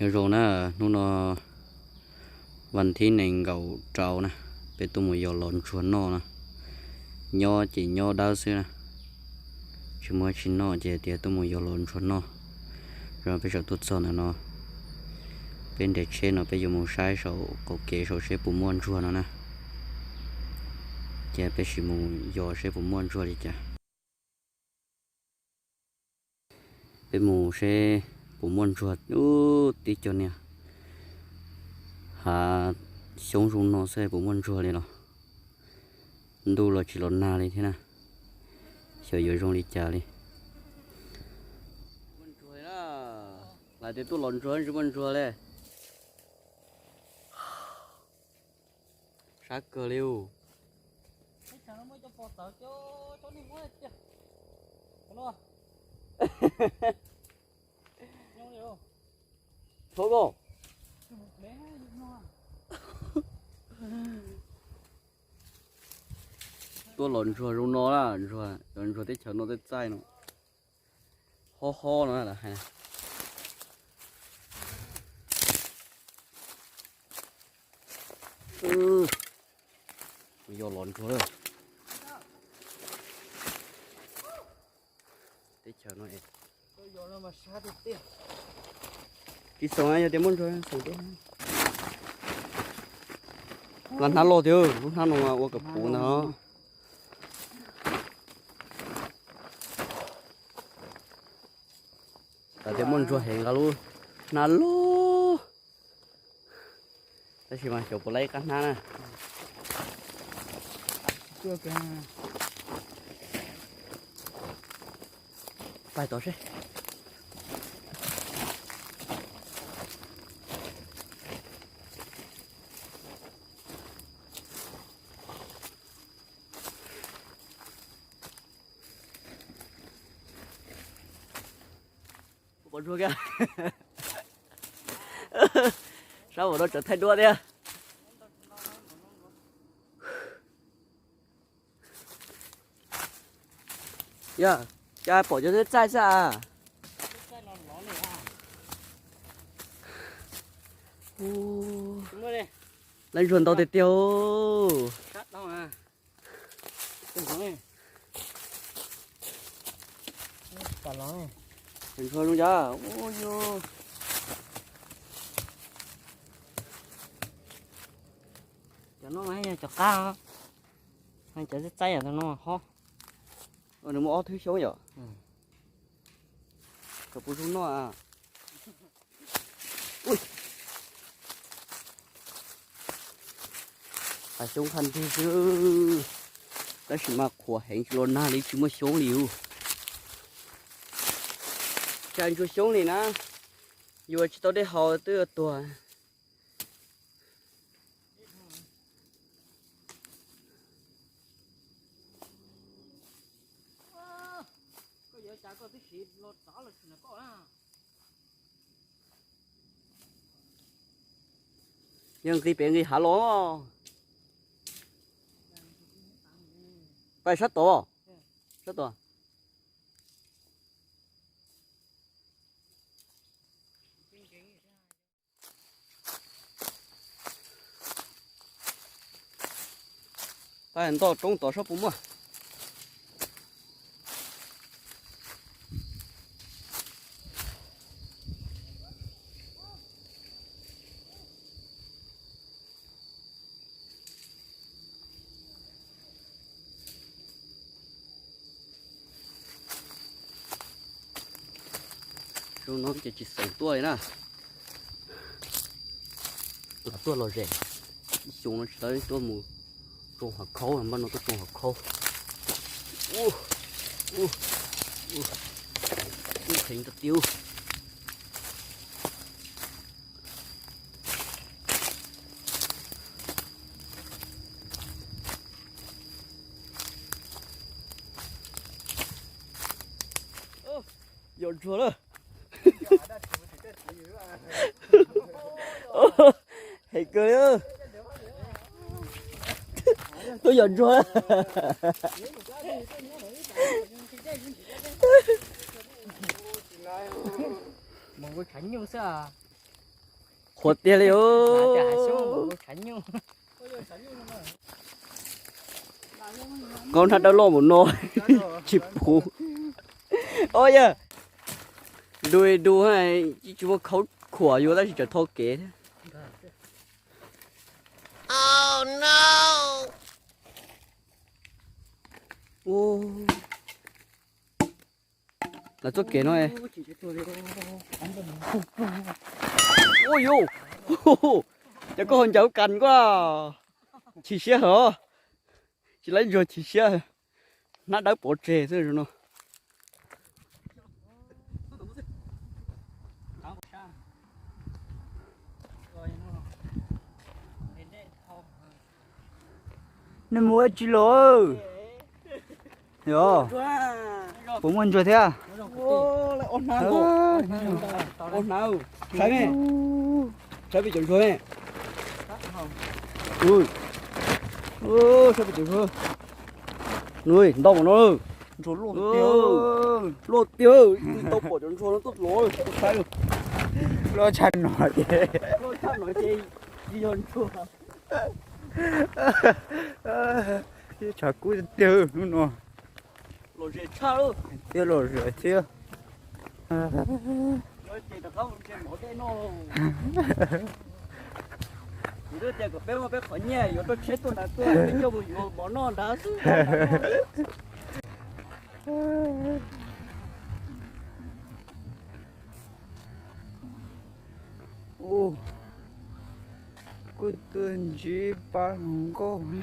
Nyob zoo na, hnub no vas thib nees nkaum rau na, peb tuaj mus yos los ntsuag noj na. Nyob ces nyob dawb xwb na, tsis muaj tsis noj ces tias tuaj mus yos los ntsuag noj. Zoo peb tseem tuaj txog ntawm no, peb nres tsheb no peb yuav mus saib saum qaum kev saum seb puas muaj ntsuag no na. Ces peb sim mus yos seb puas muaj ntsuag li cas. Peb mus seb puas muaj ntsuag. Ub, tib co niag hav xyoob zoo no xwb puas muaj ntsuag li los? Ntuj los tsis los nag li thiab na, xyov yuav zoo li cas li. Lawv tias tuaj los ntsuag tsis muaj ntsuag li. Sab kawg li. Tuaj los ntsuag zoo no na, ntsuag, cov ntsuag teb chaws no txaij txaij no, hob hob no lawv hais. Yos los ntsuag lawm. Teb chaws no tsis xoom, yog tias muaj ntsuag xoom. Lub hnab loj tiag, lub hnab no ua kom puv ntag. Tam tias muaj ntsuag heev nqa lub hnab loj. Tab sis mas xyov puas laib qab hnab na. Pais tom seb. Pom ntsuag kiag. Sab npaum no tseem thaij duab thiab. Yog, cas pom cov txaij xwb a. Lawv ntsuag ntau tiag tiag. Ntsuag zoo cas. Cov no yog cov qab, cov txaij txaij no hob. Nws muaj ob thwb xyoob yom. Kom puas zoo noj. Qab xyoob qab ntswg xwb, tab sis mas qhuav heev tsis los nag li, tsis muaj xyoob li ub. Cas ntsuag xyoob li na, yuav tsis tau dej haus twb yuav tuag. Yog nqis pem nqis hav los. Pais sab tod, sab tod. Pais ntoj roob tod saib puas muaj. Zoo no ces tsis xeem tuaj li na. Los tuaj los ze, ib xyoo no tsis tau tuaj mus tsoo hav khaub, npaj no tuaj tsoo hav khaub. Ub, ub, ub, kheev tiag tiag. Yos ntsuag lawm. Heev kawg li. Tuaj yos ntsuag. Mus ua tshav nyuj xwb. Qhuav tiag li os. Qhov hnab dawb loj npaum no tsis puv. Os yawg, du du tsis muaj khaub khuam yuav tab sis tseem tho kev thiab. Lawv txoj kev no. Ua yus, cov koj ho ncaws kas koj chim siab hos. Tsis laib ntsuag chim siab, hnab dawb pov tseg xwb no. Nej mus ua tsi los? Yog, puas muaj ntsuag thiab? Saib me, saib peb cov ntsuag me. Saib peb cov ntsuag. Ntsuag ntau mas no. Ntsuag luaj tiag, tau pom cov ntsuag no tuaj los saib. Luaj tshaj no ces, luaj tshaj no ces tsis yog ntsuag. Tshav kub tiag hnub no. Los ze tshaj lawm. Thiab los ze thiab. Ces rov qab mus ntsia mov dej noj. Kuv twb tias kom peb muab peb qhov nyiaj yuav rau tsheb tuaj nrad tuaj, peb coj mus yuav mov noj nrad xwb. Kuj tuaj ntsib pab hluas nkauj.